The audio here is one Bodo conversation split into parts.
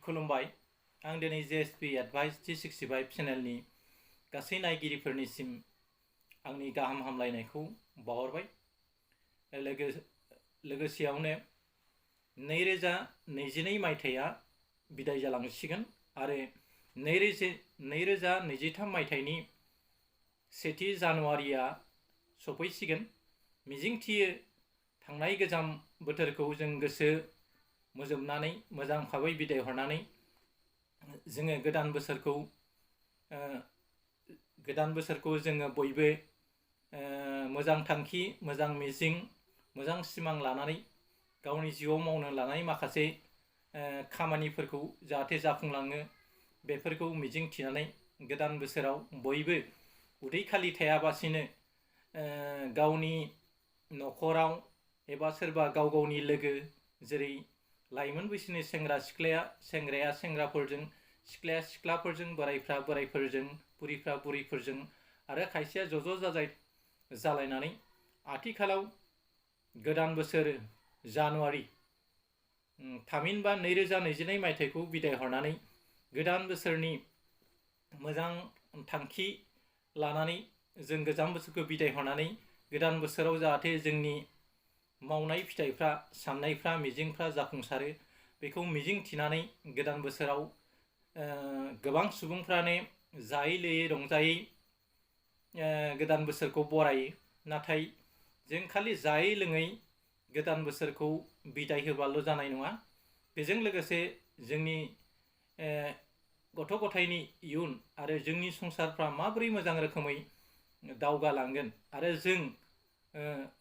खुलुमबाय। आं दिनै JSP एडभाइस T65 चेनेलनि गासै नायगिरिफोरनिसिम आंनि गाहाम हामलायनायखौ बावहरबाय। लोगोसेयावनो 2022 मायथाइया बिदाय जालांसिगोन आरो 2023 मायथाइनि 1 जानुवारिया सफैसिगोन। मिजिंथियो थांनाय गोजाम बोथोरखौ जों गोसो मोजोमनानै मोजां भाबै बिदाय हरनानै जोङो गोदान बोसोरखौ जोङो बयबो मोजां थांखि, मोजां मिजिं, मोजां सिमां लानानै गावनि जिउआव मावनो लानाय माखासे खामानिफोरखौ जाहाथे जाफुंलाङो बेफोरखौ मिजिं थिनानै गोदान बोसोराव बयबो उदै खालि थायाबासिनो गावनि न'खराव एबा सोरबा गाव गावनि लोगो, जेरै लाइमोन बैसोनि सेंग्राया सेंग्राफोरजों, सिख्लाया सिख्लाफोरजों, बोराइफ्रा बोराइफोरजों, बुरिफ्रा बुरिफोरजों आरो खायसेया ज' जाजाय जालायनानै आथिखालाव गोदान बोसोर जानुवारि थामहिनबा 2022 मायथाइखौ बिदाय हरनानै गोदान बोसोरनि मोजां थांखि लानानै जों गोजाम बोसोरखौ बिदाय हरनानै गोदान बोसोराव जाहाथे जोंनि मावनाय फिथाइफ्रा, साननायफ्रा, मिजिंफ्रा जाफुंसारो बेखौ मिजिं थिनानै गोदान बोसोराव गोबां सुबुंफ्रानो जायै लोयै रंजायै गोदान बोसोरखौ बरायो। नाथाय जों खालि जायै लोङै गोदान बोसोरखौ बिदाय होबाल' जानाय नङा। बेजों लोगोसे जोंनि गथ' गथायनि इयुन आरो जोंनि संसारफ्रा माबोरै मोजां रोखोमै दावगालांगोन आरो जों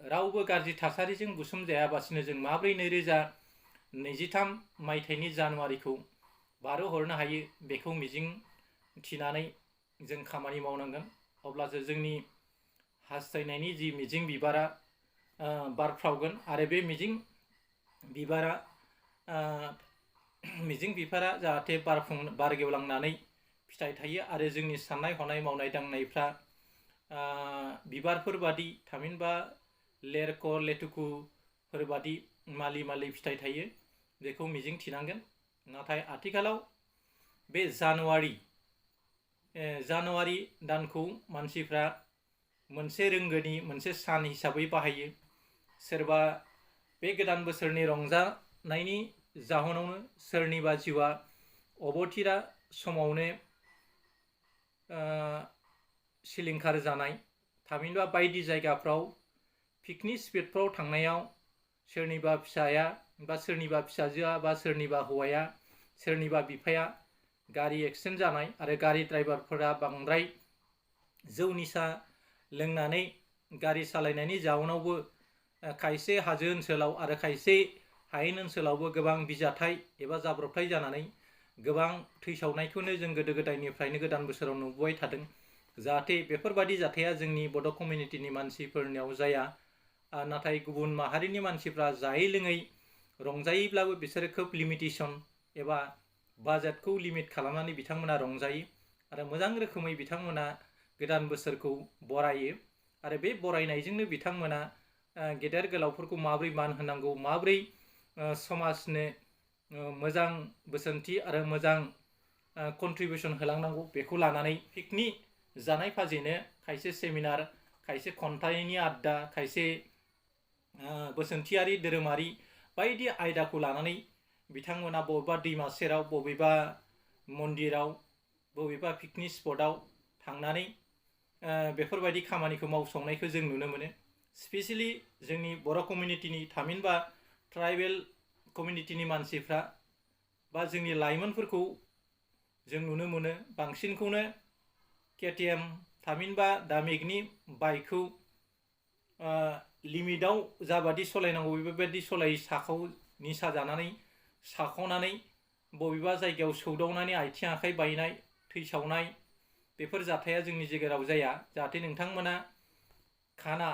रावबो गाज्रि थासारिजों बुसोमजायाबासिनो जों माबोरै 2023 मायथाइनि जानुवारिखौ बारहोहरनो हायो बेखौ मिजिं थिनानै जों खामानि मावनांगोन। अब्लासो जोंनि हास्थायनायनि जि मिजिं बिबारा बारफ्रावगोन आरो बे मिजिं बिबारा जाहाथे बारगेवलांनानै फिथाइ थायो आरो जोंनि साननाय हनाय मावनाय दांनायफ्रा बिबारफोर बादि थामहिनबा लेरख' लेथुखुफोर बादि मालि फिथाइ थायो बेखौ मिजिं थिनांगोन। नाथाय आथिखालाव बे जानुवारि दानखौ मानसिफ्रा मोनसे रोंगोनि मोनसे सान हिसाबै बाहायो। सोरबा बे गोदान बोसोरनि रंजानायनि जाहोनावनो सोरनिबा जिउआ अबथिरा समावनो सिलिंखार जानाय, थामहिनबा बायदि जायगाफ्राव पिकनिक स्पटफ्राव थांनायाव सोरनिबा फिसाया बा सोरनिबा फिसाजोआ बा सोरनिबा हौवाया, सोरनिबा बिफाया गारि एक्सिडेन्ट जानाय आरो गारि ड्राइभारफोरा बांद्राय जौ निसा लोंनानै गारि सालायनायनि जाउनावबो खायसे हाजो ओनसोलाव आरो खायसे हायेन ओनसोलावबो गोबां बिजाथाय एबा जाब्रबथाय जानानै गोबां थैसावनायखौनो जों गोदो गोदायनिफ्रायनो गोदान बोसोराव नुबोबाय थादों। जाहाथे बेफोरबादि जाथाया जोंनि बड' कमिउनिटिनि मानसिफोरनियाव जाया। नाथाय गुबुन माहारिनि मानसिफ्रा जायै लोङै रंजायोब्लाबो बिसोरो खोब लिमिटेसन एबा बाजेटखौ लिमिट खालामनानै बिथांमोना रंजायो आरो मोजां रोखोमै बिथांमोना गोदान बोसोरखौ बरायो आरो बे बरायनायजोंनो बिथांमोना गेदेर गोलावफोरखौ माबोरै मान होनांगौ, माबोरै समाजनो मोजां बोसोनथि आरो मोजां कन्ट्रिबिउसन होलांनांगौ बेखौ लानानै पिकनिक जानाय फाजिनो खायसे सेमिनार, खायसे खन्थाइनि आड्डा, खायसे बोसोनथियारि धोरोमारि बायदि आयदाखौ लानानै बिथांमोना बबेबा दैमा सेराव, बबेबा मन्दिराव, बबेबा पिकनिक स्पटआव थांनानै बेफोरबायदि खामानिखौ मावसंनायखौ जों नुनो मोनो। स्पेसियेलि जोंनि बर' कमिउनिटिनि थामहिनबा ट्राइबेल कमिउनिटिनि मानसिफ्रा बा जोंनि लाइमोनफोरखौ जों नुनो मोनो बांसिनखौनो KTM थामहिनबा दामिकनि बाइकखौ लिमिटआव जाबादि सालायनांगौ बेबायदि सालायै निसा जानानै साखावनानै बबेबा जायगायाव सौदावनानै आथिं आखाइ बायनाय, थैसावनाय बेफोर जाथाया जोंनि गेजेराव जाया। जाहाथे नोंथांमोना खाना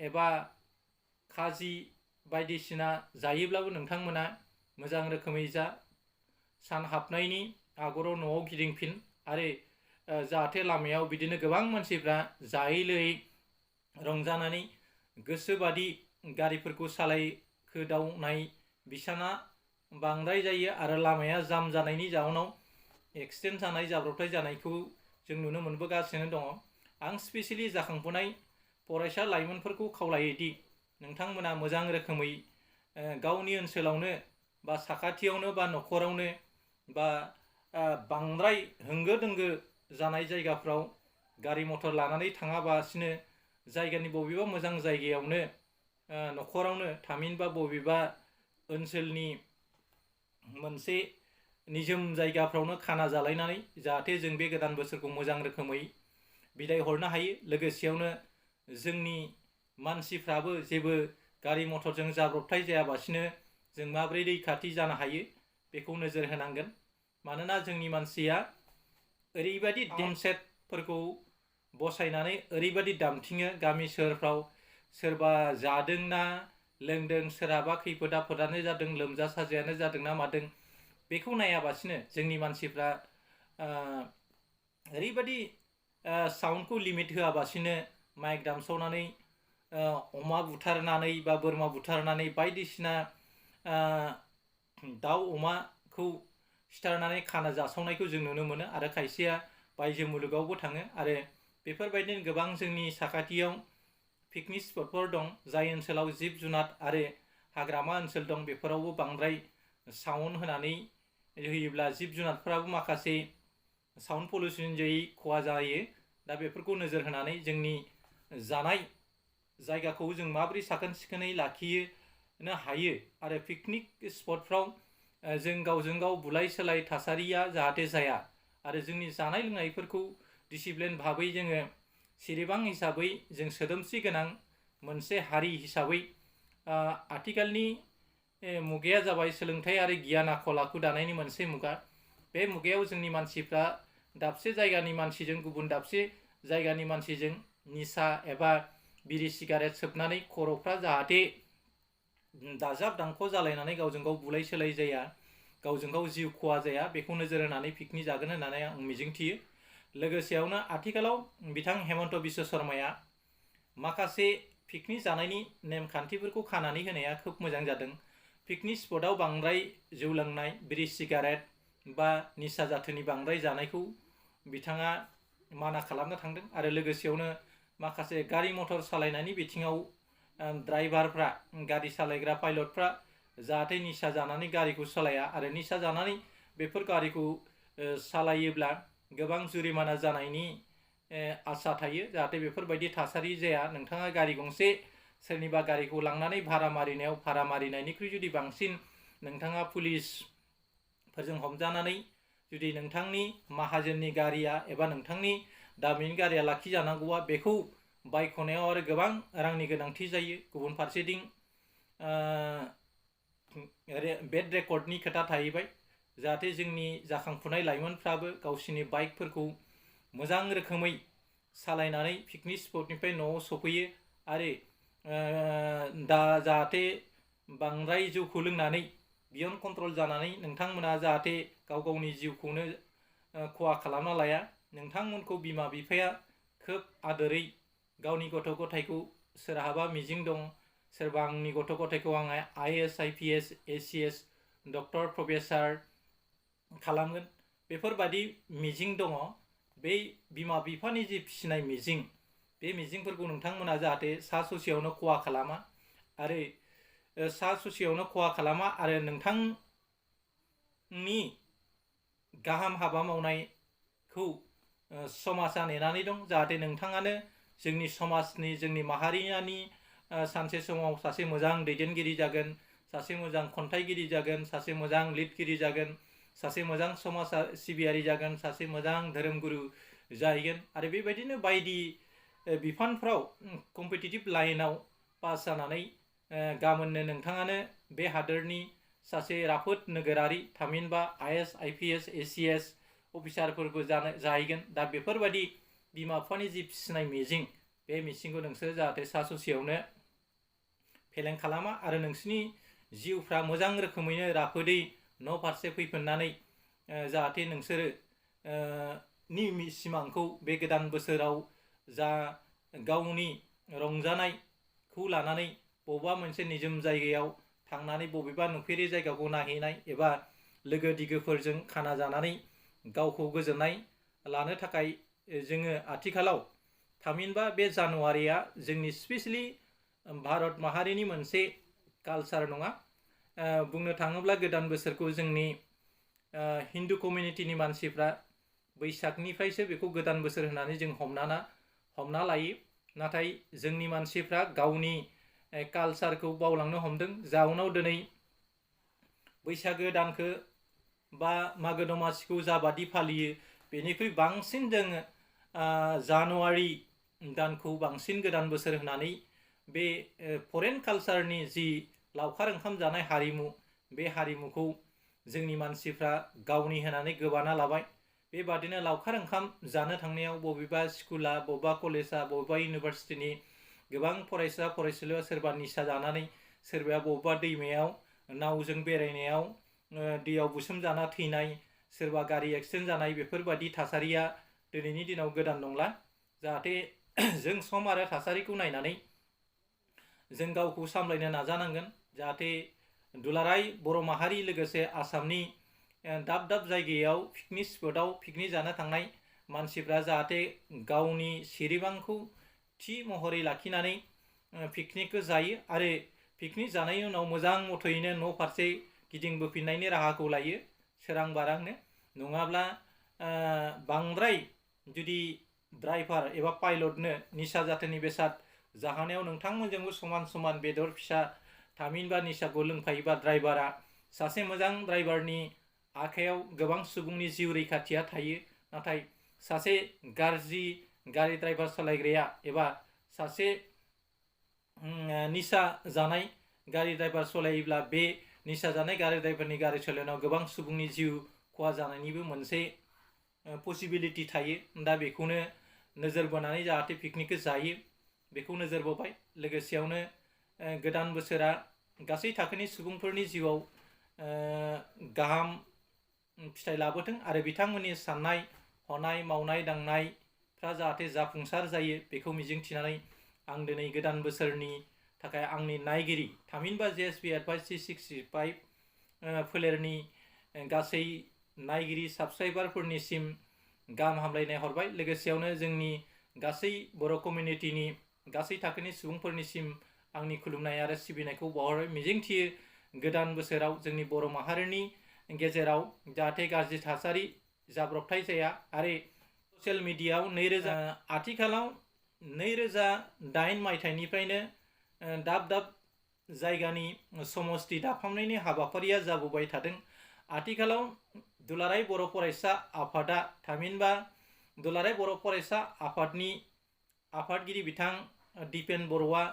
एबा खाजि बायदिसिना जायोब्लाबो नोंथांमोना मोजां रोखोमै सान हाबनायनि आगराव न'आव गिदिंफिन आरो जाहाथे लामायाव बिदिनो गोबां मानसिफ्रा जायै लोयै रंजानानै गोसोबादि गारिफोरखौ सालायखोदावनाय, बिसाना बांद्राय जायो आरो लामाया जाम जानायनि जाउनाव एक्सिडेन्ट जानाय जाब्रबथाय जानायखौ जों नुनो मोनबोगासिनो दङ। आं स्पेसियेलि जाखांफुनाय फरायसा लाइमोनफोरखौ खावलायोदि नोंथांमोना मोजां रोखोमै गावनि ओनसोलावनो बा साखाथियावनो बा न'खरावनो बा बांद्राय होंगो दोंगो जानाय जायगाफ्राव गारि मथर लानानै थाङाबासिनो जायगानि बबेबा मोजां जायगायावनो न'खरावनो थामहिनबा बबेबा ओनसोलनि मोनसे निजोम जायगाफ्रावनो खाना जालायनानै जाहाथे जों बे गोदान बोसोरखौ मोजां रोखोमै बिदाय हरनो हायो। लोगोसेयावनो जोंनि मानसिफ्राबो जेबो गारि मथरजों जाब्रबथाय जायाबासिनो जों माबोरै रैखाथि जानो हायो बेखौ नोजोर होनांगोन। मानोना जोंनि मानसिया ओरैबायदि डेमसेटफोरखौ बसायनानै ओरैबायदि दामथिङो गामि सोहोरफ्राव सोरबा जादोंना लोंदों, सोरहाबा खैफोद आफोदानो जादों, लोमजा साजायानो जादोंना मादों, बेखौ नायाबासिनो जोंनि मानसिफ्रा ओरैबायदि साउन्डखौ लिमिट होआबासिनो माइक दामसावनानै अमा बुथारनानै बा बोरमा बुथारनानै बायदिसिना दाउ अमाखौ सिथारनानै खाना जासावनायखौ जों नुनो मोनो आरो खायसेया बायजो मुलुगावबो थाङो। आरो बेफोरबायदिनो गोबां जोंनि साखाथियाव पिकनिक स्पटफोर दं जाय ओनसोलाव जिब जुनार आरो हाग्रामा ओनसोल दं। बेफोरावबो बांद्राय साउन्ड होनानै होयोब्ला जिब जुनारफोराबो माखासे साउन्ड पलिउसन जायै खहा जायो। दा बेफोरखौ नोजोर होनानै जोंनि जानाय जायगाखौ जों माबोरै साखोन सिखोनै लाखिनो हायो आरो पिकनिक स्पटफ्राव जों गावजों गाव बुलाय सोलाय थासारिया जाहाथे जाया आरो जोंनि जानाय लोंनायफोरखौ डिसिप्लिन भाबै जोङो सिरिबां हिसाबै जों सोदोमस्रि गोनां मोनसे हारि हिसाबै आथिखालनि मुगाया जाबाय सोलोंथाइ आरो गियान आखल आखु दानायनि मोनसे मुगा। बे मुगायाव जोंनि मानसिफ्रा दाबसे जायगानि मानसिजों गुबुन दाबसे जायगानि मानसिजों निसा एबा बिरि सिगारेट सोबनानै खर'फ्रा जाहाथे दाजाब दानख' जालायनानै गावजों गाव बुलाय सोलाय जाया, गावजों गाव जिउ खहा जाया, बेखौ नोजोर होनानै पिकनिक जागोन होननानै आं मिजिंथियो। लोगोसेयावनो आथिखालाव बिथां हेमन्त बिश्व शर्माया माखासे पिकनिक जानायनि नेमखान्थिफोरखौ खानानै होनाया खोब मोजां जादों। पिकनिक स्पटआव बांद्राय जौ लोंनाय, बिरि सिगारेट बा निसा जाथोनि बांद्राय जानायखौ बिथाङा माना खालामनो थांदों। आरो लोगोसेयावनो माखासे गारि मथर सालायनायनि बिथिङाव ड्राइभारफ्रा, गारि सालायग्रा पाइलटफ्रा जाहाथे निसा जानानै गारिखौ सालाया आरो निसा जानानै बेफोर गारिखौ सालायोब्ला गोबां जुरिमाना जानायनि आसा थायो। जाहाथे बेफोरबायदि थासारि जाया। नोंथाङा गारि गंसे सोरनिबा गारिखौ लांनानै भारा मारिनायाव भारा मारिनायनिख्रुइ जुदि बांसिन नोंथाङा पुलिसफोरजों हमजानानै जुदि नोंथांनि माहाजोननि गारिया एबा नोंथांनि दामिनि गारिया लाखिजानांगौआ बेखौ बायख'नायाव आरो गोबां रांनि गोनांथि जायो। गुबुन फारसेथिं बेड रेकर्डनि खोथा थाहैबाय। जाहाथे जोंनि जाखांफुनाय लाइमोनफ्राबो गावसिनि बाइकफोरखौ मोजां रोखोमै सालायनानै पिकनिक स्पटनिफ्राय न'आव सफैयो आरो जाहाथे बांद्राय जौखौ लोंनानै बियन कन्ट्रल जानानै नोंथांमोना जाहाथे गाव गावनि जिउखौनो खहा खालामना लाया। नोंथांमोनखौ बिमा बिफाया खोब आदोरै गावनि गथ' गथायखौ, सोरहाबा मिजिं दं, सोरबा आंनि गथ' गथायखौ आं IAS IPS ACS doctor professor खालामगोन, बेफोरबादि मिजिं दङ। बे बिमा बिफानि जि फिसिनाय मिजिं, बे मिजिंफोरखौ नोंथांमोना जाहाथे सा ससेयावनो खहा खालामा आरो नोंथांनि गाहाम हाबा मावनायखौ समाजा नेनानै दं। जाहाथे नोंथाङानो जोंनि समाजनि, जोंनि माहारियानि सानसे समाव सासे मोजां दैदेनगिरि जागोन, सासे मोजां खन्थाइगिरि जागोन, सासे मोजां लिरगिरि जागोन, सासे मोजां समाज सिबियारि जागोन, सासे मोजां धोरोमगुरु जाहैगोन। आरो बेबायदिनो बायदि बिफानफ्राव कम्पिटिटिभ लाइनाव पास जानानै गाबोननो नोंथाङानो बे हादोरनि सासे राफोद नोगोरारि, थामहिनबा IAS IPS ACS अफिसारफोरबो जाहैगोन। दा बेफोरबायदि बिमा बिफानि जि फिसिनाय मिजिं, बे मिजिंखौ नोंसोर जाहाथे सा ससेयावनो फेलें खालामा आरो नोंसिनि जिउफ्रा मोजां रोखोमैनो राफोदै न' फारसे फैफिननानै जाहाथे नोंसोरो सिमांखौ बे गोदान बोसोराव जा गावनि रंजानायखौ लानानै बबेबा मोनसे निजोम जायगायाव थांनानै बबेबा नुफेरै जायगाखौ नायहैनाय एबा लोगो दिगोफोरजों खाना जानानै गावखौ गोजोननाय लानो थाखाय जोङो आथिखालाव थामहिनबा बे जानुवारिया जोंनि स्पेसियेलि भारत माहारिनि मोनसे कालचार नङा। बुंनो थाङोब्ला गोदान बोसोरखौ जोंनि हिन्दु कमिउनिटिनि मानसिफ्रा बैसागनिफ्रायसो बेखौ गोदान बोसोर होननानै जों हमना लायो। नाथाय जोंनि मानसिफ्रा गावनि कालचारखौ बावलांनो हमदों। जाउनाव दिनै बैसागो दानखौ बा मागो दमासिखौ जाबादि फालियो बेनिख्रुइ बांसिन जोङो जानुवारि दानखौ बांसिन गोदान बोसोर होननानै बे फरेन कालचारनि जि लावखार ओंखाम जानाय हारिमु, बे हारिमुखौ जोंनि मानसिफ्रा गावनि होनानै गोबाना लाबाय। बेबादिनो लावखार ओंखाम जानो थांनायाव बबेबा स्कुला, बबेबा कलेजा, बबेबा इउनिभार्सिटिनि गोबां फरायसा फरायसुलिया सोरबा निसा जानानै, सोरबाया बबेबा दैमायाव नावजों बेरायनायाव दैयाव बुसोमजाना थैनाय, सोरबा गारि एक्सिडेन्ट जानाय, बेफोरबादि थासारिया दिनैनि दिनाव गोदान नंला। जाहाथे जों सम आरो थासारिखौ नायनानै जों गावखौ सामलायनो नाजानांगोन। जाहाथे दुलाराय बर' माहारि लोगोसे आसामनि दाब दाब जायगायाव पिकनिक स्पटआव पिकनिक जानो थांनाय मानसिफ्रा जाहाथे गावनि सिरिबांखौ थि महरै लाखिनानै पिकनिकखौ जायो आरो पिकनिक जानायनि उनाव मोजां मथ'यैनो न' फारसे गिदिंबोफिननायनि राहाखौ लायो सोरां बारांनो। नङाब्ला बांद्राय जुदि ड्राइभार एबा पाइलटनो निसा जाथोनि बेसाद जाहोनायाव नोंथांमोनजोंबो समान समान बेदर फिसा थामहिनबा निसाखौ लोंफायोबा ड्राइभारा सासे मोजां ड्राइभारनि आखायाव गोबां सुबुंनि जिउ रैखाथिया थायो। नाथाय सासे गाज्रि गारि ड्राइभार सालायग्राया एबा सासे निसा जानाय गारि ड्राइभार सालायोब्ला बे निसा जानाय गारि ड्राइभारनि गारि सालायनायाव गोबां सुबुंनि जिउ खहा जानायनिबो मोनसे पसिबिलिटि थायो। दा बेखौनो नोजोर बोनानै जाहाथे पिकनिकखौ जायो बेखौ नोजोर बोबाय। लोगोसेयावनो गोदान बोसोरा गासै थाखोनि सुबुंफोरनि जिउआव गाहाम फिथाइ लाबोथों आरो बिथांमोननि साननाय हनाय मावनाय दांनायफ्रा जाहाथे जाफुंसार जायो बेखौ मिजिंथिनानै आं दिनै गोदान बोसोरनि थाखाय आंनि नायगिरि थामहिनबा JSB एडभाइस 365 फोलेरनि गासै नायगिरि साबस्क्राइबारफोरनिसिम गाहाम हामलायनाय हरबाय। लोगोसेयावनो जोंनि गासै बर' कमिउनिटिनि गासै थाखोनि सुबुंफोरनिसिम आंनि खुलुमनाय आरो सिबिनायखौ बावहरबाय। मिजिंथियो गोदान बोसोराव जोंनि बर' माहारिनि गेजेराव जाहाथे गाज्रि थासारि जाब्रबथाय जाया आरो ससियेल मिडियायाव आथिखालाव 2008 मायथाइनिफ्रायनो दाब दाब जायगानि समस्ति दाफामनायनि हाबाफारिया जाबोबाय थादों। आथिखालाव दुलाराय बर' फरायसा आफादा थामहिनबा दुलाराय बर' फरायसा आफादनि आफादगिरि बिथां दिपेन बर'आ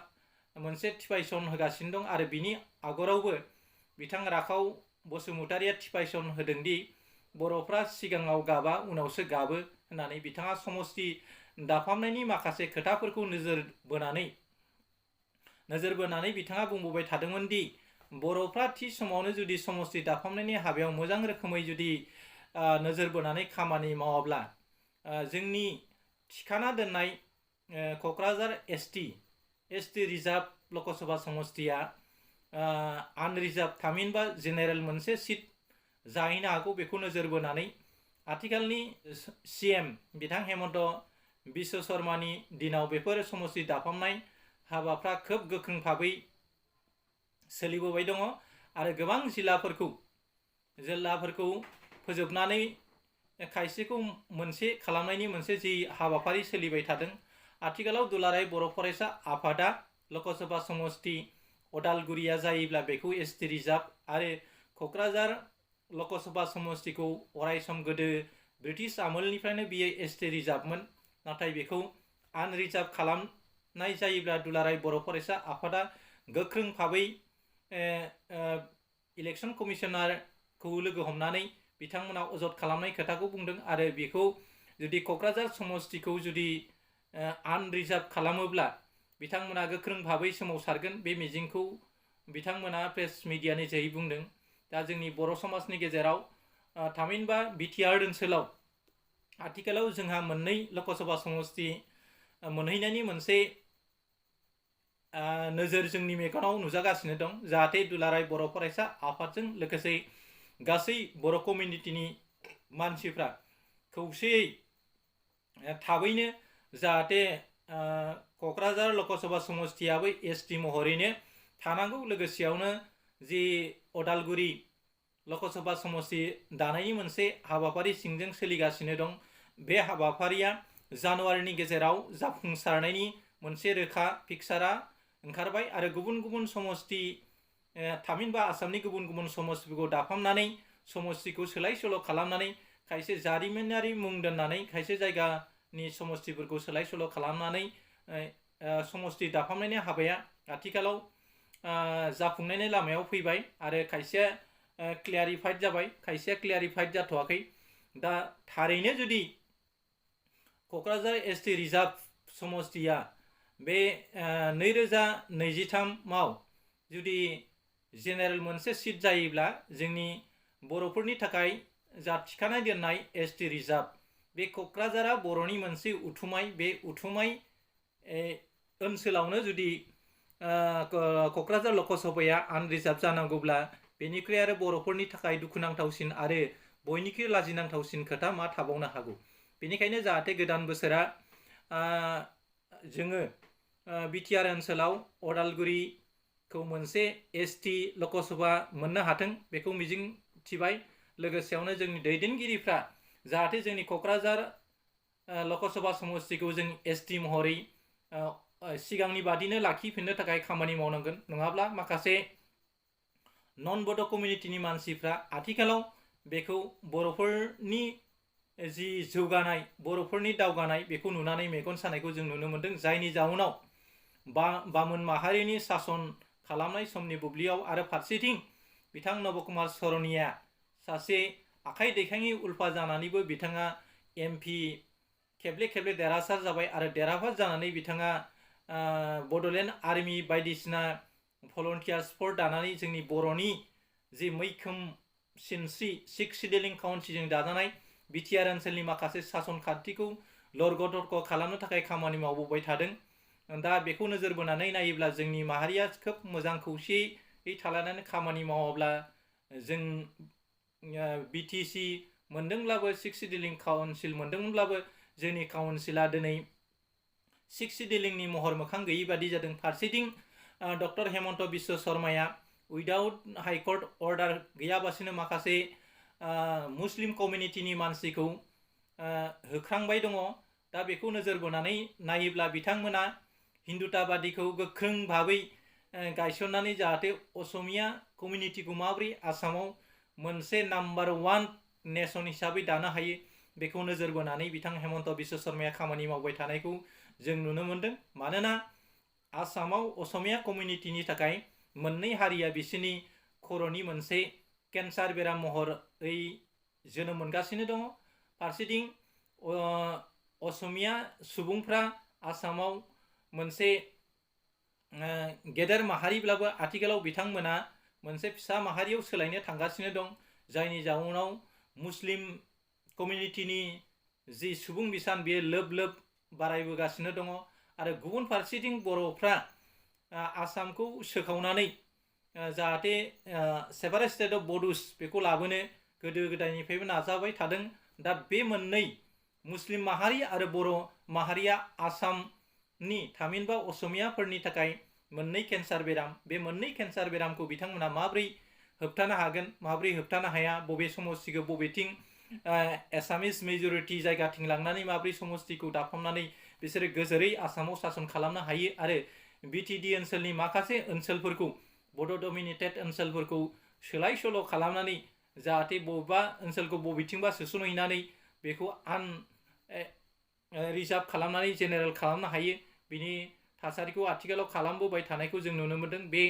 मोनसे टिपाइसन होगासिनो दं आरो बिनि आगरावबो बिथां राखाव बसुमतारिया टिपाइसन होदोंदि बर'फ्रा सिगाङाव गाबा उनावसो गाबो होननानै। बिथाङा समस्ति दाफामनायनि माखासे खोथाफोरखौ नोजोर बोनानै बिथाङा बुंबोबाय थादोंमोन दि बर'फ्रा थि समावनो जुदि समस्ति दाफामनायनि हाबायाव मोजां रोखोमै जुदि नोजोर बोनानै खामानि मावाब्ला जोंनि थिखाना दोननाय Kokrajhar ST reserve Lok Sabha समस्तिया unreserved थामहिनबा जेनेरेल मोनसे सिट जाहैनो हागौ। बेखौ नोजोर बोनानै आथिखालनि CM बिथां हेमन्त बिश्व शर्मानि दिनाव बेफोर समस्ति दाफामनाय हाबाफ्रा खोब गोख्रों भाबै सोलिबोबाय दङ आरो गोबां जिल्लाफोरखौ फोजोबनानै खायसेखौ मोनसे खालामनायनि मोनसे जि हाबाफारि सोलिबाय थादों। आथिखालाव दुलाराय बर' फरायसा आफादा लकसभा समस्ति अदालगुरिया जायोब्ला बेखौ ST रिजार्भ आरो क'क्राझार लकसभा समस्तिखौ अरायसम गोदो ब्रिटिश आमोलनिफ्रायनो बियो ST रिजार्भमोन, नाथाय बेखौ आनरिजार्भ खालामनाय जायोब्ला दुलाराय बर' फरायसा आफादा गोख्रों भाबै इलेक्सन कमिशनारखौ लोगो हमनानै बिथांमोना अजद खालामनाय खोथाखौ बुंदों आरो बेखौ जुदि क'क्राझार समस्तिखौ जुदि आनरिजार्भ खालामोब्ला बिथांमोना गोख्रों भाबै सोमावसारगोन बे मिजिंखौ बिथांमोना प्रेस मिडियानि जोहै बुंदों। दा जोंनि बर' समाजनि गेजेराव थामहिनबा बिटिआर ओनसोलाव आथिखालाव जोंहा मोननै लकसभा समस्ति मोनहैनायनि मोनसे नोजोर जोंनि मेगनाव नुजागासिनो दं। जाहाथे दुलाराय बर' फरायसा आफादजों लोगोसे गासै बर' कमिउनिटिनि मानसिफ्रा खौसेयै थाबैनो जाहाथे क'क्राझार लकसभा समस्तियाबो एसटि महरैनो थानांगौ। लोगोसेयावनो जि अदालगुरि लकसभा समस्ति दानायनि मोनसे हाबाफारि सिंजों सोलिगासिनो दं। बे हाबाफारिया जानुवारिनि गेजेराव जाफुंसारनायनि मोनसे रोखा पिक्सारा ओंखारबाय आरो गुबुन गुबुन समस्ति थामहिनबा आसामनि गुबुन गुबुन समस्तिफोरखौ दाफामनानै समस्तिखौ सोलाय सोल' खालामनानै खायसे जारिमिनारि मुं दोननानै खायसे जायगानि समस्तिफोरखौ सोलाय सोल' खालामनानै समस्ति दाफामनायनि हाबाया आथिखालाव जाफुंनायनि लामायाव फैबाय आरो खायसेया क्लियारिफाइड जाबाय, खायसेया क्लियारिफाइड जाथ'वाखै। दा थारैनो जुदि क'क्राझार एसटि रिजार्भ समस्तिया बे 2023आव जुदि जेनेरेल मोनसे सिट जायोब्ला जोंनि बर'फोरनि थाखाय जा थिखानाय दोननाय एसटि रिजार्भ बे क'क्राझारा बर'नि मोनसे उथुमाय। बे उथुमाय ओनसोलावनो जुदि क'क्राझार लकसभाया आनरिजार्भ जानांगौब्ला बेनिख्रुइ आरो बर'फोरनि थाखाय दुखुनांथावसिन आरो बयनिख्रुइ लाजिनांथावसिन खोथा मा थाबावनो हागौ। बेनिखायनो जाहाथे गोदान बोसोरा जोङो बिटिआर ओनसोलाव अदालगुरिखौ मोनसे एसटि लकसभा मोननो हाथों बेखौ मिजिं थिबाय। लोगोसेयावनो जोंनि दैदेनगिरिफ्रा जाहाथे जोंनि क'क्राझार लकसभा समस्तिखौ जों एसटि महरै सिगांनि बादिनो लाखिफिननो थाखाय खामानि मावनांगोन। नङाब्ला माखासे नन बड' कमिउनिटिनि मानसिफ्रा आथिखालाव बेखौ बर'फोरनि जि जौगानाय, बर'फोरनि दावगानाय बेखौ नुनानै मेगन सानायखौ जों नुनो मोन्दों। जायनि जाउनाव बामुन माहारिनि सासन खालामनाय समनि बुब्लियाव आरो फारसेथिं बिथां नब कुमार सरनिया सासे आखाइ दैखाङि उल्फा जानानैबो बिथाङा एमपि खेबले खेबले देरहासार जाबाय आरो देरहासार जानानै बिथाङा बड'लेण्ड आर्मि बायदिसिना भलन्टियार स्पर्ट दानानै जोंनि बर'नि जि मैखोम सिनस्रि सिक्स सिडिलिं काउन्सिलजों दाजानाय बिटिआर ओनसोलनि माखासे सासन खान्थिखौ लरग' थरग' खालामनो थाखाय खामानि मावबोबाय थादों। दा बेखौ नोजोर बोनानै नायोब्ला जोंनि माहारिया खोब मोजां खौसेयै थालायनानै खामानि मावाब्ला जों बिटिसि मोनदोंब्लाबो सिक्स सिडिलिं काउन्सिल मोनदोंमोनब्लाबो जोंनि काउन्सिला दिनै सिक्स सिडिलिंनि महर मोखां गैयि बादि जादों। फारसेथिं डक्टर हेमन्त बिश्व शर्माया उइदाउट हाइकर्ट अर्डार गैयाबासिनो माखासे मुस्लिम कमिउनिटिनि मानसिखौ होख्रांबाय दङ। दा बेखौ नोजोर बोनानै नायोब्ला बिथांमोना हिन्दुताबादिखौ गोख्रों भाबै गायसननानै जाहाथे असमिया कमिउनिटिखौ माबोरै आसामाव मोनसे नाम्बार 1 नेसन हिसाबै दानो हायो बेखौ नोजोर बोनानै बिथां हेमन्त बिश्व शर्माया खामानि मावबाय थानायखौ जों नुनो मोन्दों। मानोना आसामाव असमिया कमिउनिटिनि थाखाय मोननै हारिया बिसोरनि खर'नि मोनसे केन्सार बेराम महरै जोनोम मोनगासिनो दङ। फारसेथिं असमिया सुबुंफ्रा आसामाव मोनसे गेदेर माहारिब्लाबो आथिखालाव बिथांमोना मोनसे फिसा माहारियाव सोलायनो थांगासिनो दं। जायनि जाउनाव मुस्लिम कमिउनिटिनि जि सुबुं बिसान बेयो लोब लोब बारायबोगासिनो दङ आरो गुबुन फारसेथिं बर'फ्रा आसामखौ सोखावनानै जाहाथे सेपारेट स्टेट अफ बड'स बेखौ लाबोनो गोदो गोदायनिफ्रायबो नाजाबाय थादों। दा बे मोननै मुस्लिम माहारि आरो बर' माहारिया आसामनि थामहिनबा असमियाफोरनि थाखाय मोननै केन्सार बेराम। बे मोननै केन्सार बेरामखौ बिथांमोना माबोरै होबथानो हागोन, माबोरै होबथानो हाया, बबे समस्तिखौ बबेथिं एसामिस मेजरिटि जायगाथिं लांनानै माबोरै समस्तिखौ दाफामनानै बिसोरो गोजोरै आसामाव सासन खालामनो हायो आरो बिटिडि ओनसोलनि माखासे ओनसोलफोरखौ बड' डमिनेटेड ओनसोलफोरखौ सोलाय सोल' खालामनानै जाहाथे बबेबा ओनसोलखौ बबेथिंबा सोसनहैनानै बेखौ रिजार्भ खालामनानै जेनेरेल खालामनो हायो बिनि थासारिखौ आथिखालाव खालामबोबाय थानायखौ जों नुनो मोन्दों। बे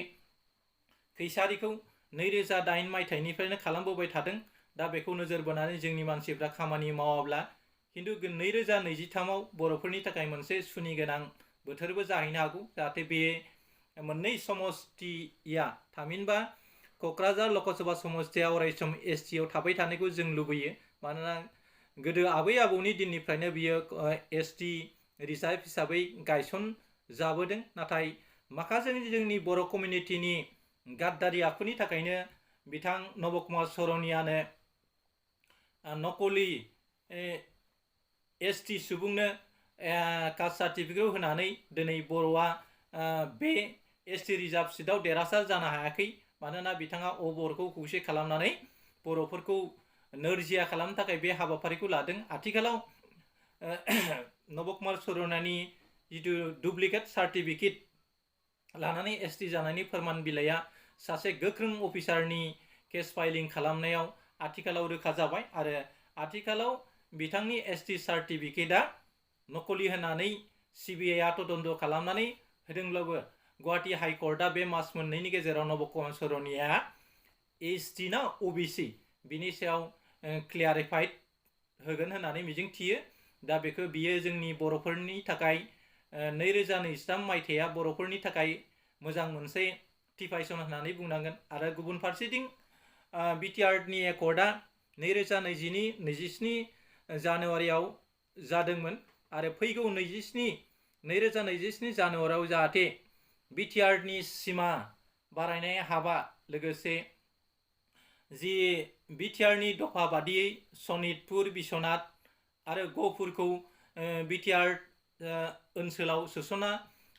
खैसारिखौ 2008 मायथाइनिफ्रायनो खालामबोबाय थादों। दा बेखौ नोजोर बोनानै जोंनि मानसिफ्रा खामानि मावाब्ला खिन्थु 2023आव बर'फोरनि थाखाय मोनसे सुनि गोनां बोथोरबो जाहैनो हागौ। जाहाथे बे मोननै समस्तिया थामहिनबा क'क्राझार लकसभा समस्तिया अरायसम एसटिआव थाबाय थानायखौ जों लुबैयो। मानोना गोदो आबै आबौनि दिननिफ्रायनो बियो एसटि रिजार्भ हिसाबै गायसन जाबोदों। नाथाय माखासे जोंनि बर' कमिउनिटिनि गाद्दारि आखुनि थाखायनो बिथां नब कुमार सरनियानो नकलि एसटि सुबुंनो कास्ट सार्टिफिकेट होनानै दिनै बर'आ बे एसटि रिजार्भ सिटआव देरहासार जानो हायाखै। मानोना बिथाङा बर'खौ खौसे खालामनानै बर'फोरखौ नोरजिया खालामनो थाखाय बे हाबाफारिखौ लादों। आथिखालाव नब कुमार सरनानि जिथु डुप्लिकेट सार्टिफिकेट लानानै एसटि जानायनि फोरमान बिलाइया सासे गोख्रों अफिसारनि केस फाइलिं खालामनायाव आथिखालाव रोखा जाबाय आरो आथिखालाव बिथांनि एसटि सार्टिफिकेटआ नकलि होननानै सिबिआइआ तदन्त खालामनानै होदोंब्लाबो गुवाहाटी हाइकर्टआ बे मास मोननैनि गेजेराव नब कुमार सरनिया एसटि ना अबिसि बिनि सायाव क्लियारिफाइड होगोन होननानै मिजिं थियो। दा बेखौ बियो जोंनि बर'फोरनि थाखाय 2023 मायथाइया बर'फोरनि थाखाय मोजां मोनसे टिफाइसन होननानै बुंनांगोन। आरो गुबुन फारसेथिं बिटिआरनि एकर्डआ 2027 जानुवारियाव जादोंमोन आरो फैगौ 2027 जानुवारियाव जाहाथे बिटिआरनि सिमा बारायनाय हाबा लोगोसे जि बिटिआरनि दफा बादियै सनितपुर बिश्वनाथ आरो गहपुरखौ बिटिआर ओनसोलाव सोसना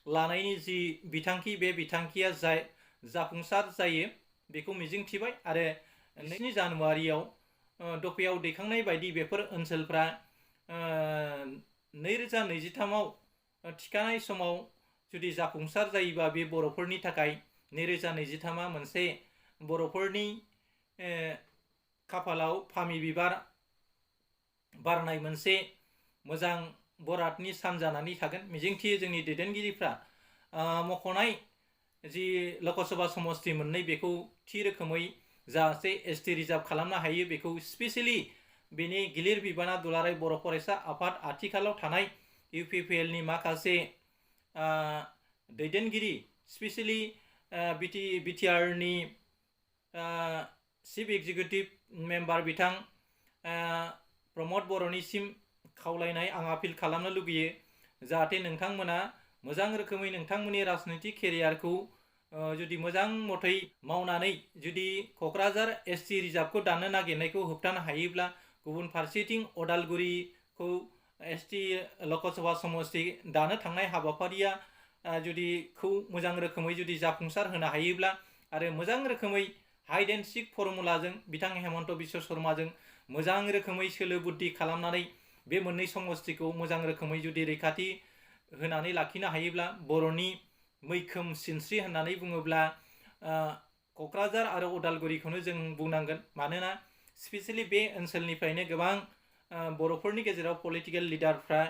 लानायनि जि बिथांखि बे बिथांखिया जाफुंसार जायो बेखौ मिजिंथिबाय आरो 2 जानुवारियाव दफायाव दैखांनाय बायदि बेफोर ओनसोलफ्रा 2023 थिखानाय समाव जुदि जाफुंसार जायोबा बे बर'फोरनि थाखाय 2023 मोनसे बर'फोरनि खाफालाव फामि बिबार बारनाय मोनसे मोजां बरादनि सान जानानै थागोन। मिजिंथियो जोंनि दैदेनगिरिफ्रा मख'नाय जि लकसभा समस्ति मोननै बेखौ थि रोखोमै जाहाथे एसटि रिजार्भ खालामनो हायो बेखौ स्पेसियेलि बेनि गिलिर बिबाना दुलाराय बर' फरायसा आफाद आथिखालाव थानाय इउपिपिएलनि माखासे दैदेनगिरि स्पेसियेलि बिटिआरनि चिफ एक्जिकिउटिभ मेम्बार बिथां प्रमद बर'निसिम खावलायनाय आं आपिल खालामनो लुगैयो जाहाथे नोंथांमोना मोजां रोखोमै नोंथांमोननि राजनैतिक केरियारखौ जुदि मोजां मथै मावनानै जुदि क'क्राझार एसटि रिजार्भखौ दाननो नागिरनायखौ होबथानो हायोब्ला गुबुन फारसेथिं अदालगुरिखौ एसटि लकसभा समस्ति दानो थांनाय हाबाफारिया जुदि मोजां रोखोमै जुदि जाफुंसार होनो हायोब्ला आरो मोजां रोखोमै हाइड एन्ड सिक फर्मुलाजों बिथां हेमन्त बिश्व शर्माजों मोजां रोखोमै सोलो बुद्धि खालामनानै बे मोननै समस्तिखौ मोजां रोखोमै जुदि रैखाथि होनानै लाखिनो हायोब्ला बर'नि मैखोम सिनस्रि होननानै बुङोब्ला क'क्राझार आरो अदालगुरिखौनो जों बुंनांगोन। मानोना स्पेसियेलि बे ओनसोलनिफ्रायनो गोबां बर'फोरनि गेजेराव पलिटिकेल लिडारफ्रा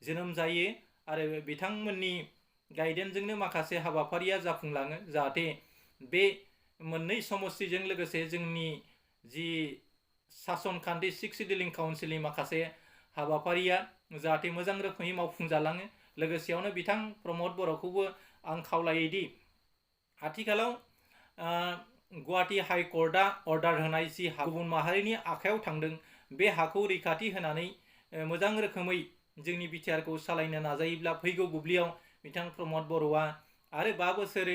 जोनोम जायो आरो बिथांमोननि गाइडेन्सजोंनो माखासे हाबाफारिया जाफुंलाङो जाहाथे बे मोननै समस्तिजों लोगोसे जोंनि जि सासन खान्थि 6 सिडिउलिं काउन्सिलनि माखासे हाबाफारिया जाहाथे मोजां रोखोमै मावफुंजालाङो। लोगोसेयावनो बिथां प्रमद बर'खौबो आं खावलायोदि आथिखालाव गुवाहाटी हाइकर्टआ अर्डार होनाय जि गुबुन माहारिनि आखायाव थांदों बे हाखौ रैखाथि होनानै मोजां रोखोमै जोंनि बिटिआरखौ सालायनो नाजायोब्ला फैगौ बुब्लियाव बिथां प्रमद बर'आ आरो 5 बोसोर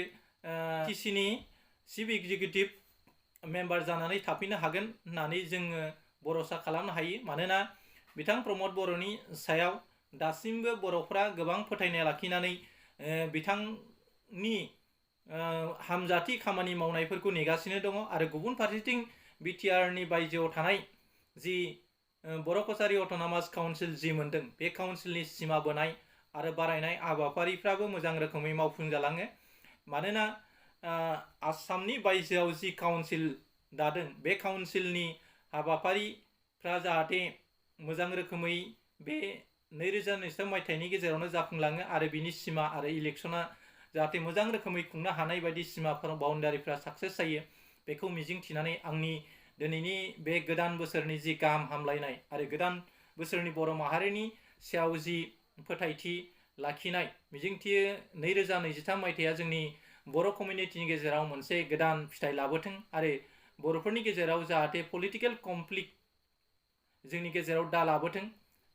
टिसिनि चिफ एक्जिकिउटिभ मेम्बार जानानै थाफैनो हागोन होननानै जोङो भरोसा खालामनो हायो। मानोना बिथां प्रमद बर'नि सायाव दासिमबो बर'फ्रा गोबां फोथायनाय लाखिनानै बिथांनि हामजाथि खामानि मावनायफोरखौ नेगासिनो दङ आरो गुबुन फारसेथिं बिटिआरनि बायजोआव थानाय जि बर' कछारी अट'नमास काउन्सिल जि मोनदों बे काउन्सिलनि सिमा बोनाय आरो बारायनाय हाबाफारिफ्राबो मोजां रोखोमै मावफुंजालाङो। मानोना आसामनि बायजोआव जि काउन्सिल दादों बे काउन्सिलनि हाबाफारिफ्रा जाहाथे मोजां रोखोमै बे 2023 मायथाइनि गेजेरावनो जाफुंलाङो आरो बिनि सिमा आरो इलेक्शना जाहाथे मोजां रोखोमै खुंनो हानाय बायदि सिमाफोर बाउन्डारिफ्रा साक्सेस जायो बेखौ मिजिंथिनानै आंनि दिनैनि बे गोदान बोसोरनि जि गाहाम हामलायनाय आरो गोदान बोसोरनि बर' माहारिनि सायाव जि फोथायथि लाखिनाय मिजिंथियो 2023 मायथाइया जोंनि बर' कमिउनिटिनि गेजेराव मोनसे गोदान फिथाइ लाबोथों आरो बर'फोरनि गेजेराव जाहाथे पलिटिकेल कनफ्लिक्ट जोंनि गेजेराव दा लाबोथों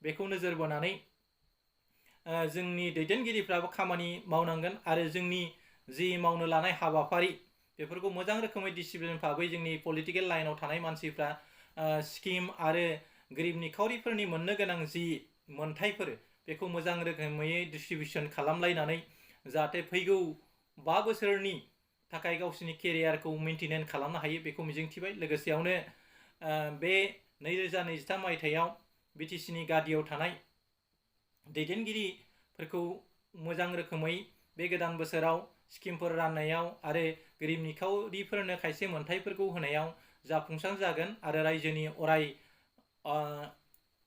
बेखौ नोजोर बोनानै जोंनि दैदेनगिरिफ्राबो खामानि मावनांगोन आरो जोंनि जि मावनो लानाय हाबाफारि बेफोरखौ मोजां रोखोमै डिसिप्लिन भाबै जोंनि पलिटिकेल लाइनाव थानाय मानसिफ्रा स्किम आरो गोरिब निखावरिफोरनि मोननो गोनां जि मोनथायफोर बेखौ मोजां रोखोमै डिस्ट्रिबिउसन खालामलायनानै जाहाथे फैगौ 5 बोसोरनि थाखाय गावसिनि केरियारखौ मेनटेन खालामनो हायो बेखौ मिजिंथिबाय। लोगोसेयावनो बे 2023 मायथाइयाव बिटिसिनि गादियाव थानाय दैदेनगिरिफोरखौ मोजां रोखोमै बे गोदान बोसोराव स्किमफोर राननायाव आरो गोरिब निखावरिफोरनो खायसे मोनथायफोरखौ होनायाव जाफुंसार जागोन आरो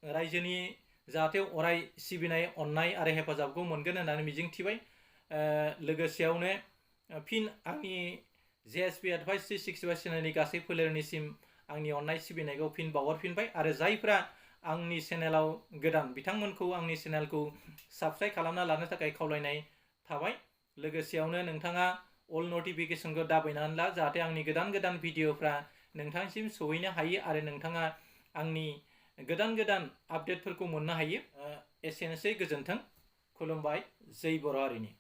रायजोनि जाहाथे अराय सिबिनाय अननाय आरो हेफाजाबखौ मोनगोन होननानै मिजिंथिबाय। लोगोसेयावनो फिन आंनि JSP एडभाइस 365 चेनेलनि गासै फोलेरनिसिम आंनि अननाय सिबिनायखौ फिन बावहरफिनबाय आरो जायफ्रा आंनि चेनेलाव गोदान बिथांमोनखौ आंनि चेनेलखौ साबस्क्राइब खालामना लानो थाखाय खावलायनाय थाबाय। लोगोसेयावनो नोंथाङा अल नटिफिकेसनखौ दाबायनानै ला जाहाथे आंनि गोदान भिडिअफ्रा नोंथांसिम सहैनो हायो आरो नोंथाङा आंनि गोदान आपडेटफोरखौ मोननो हायो। एसेनोसै, गोजोन्थों, खुलुमबाय, जै बर' हारिनि।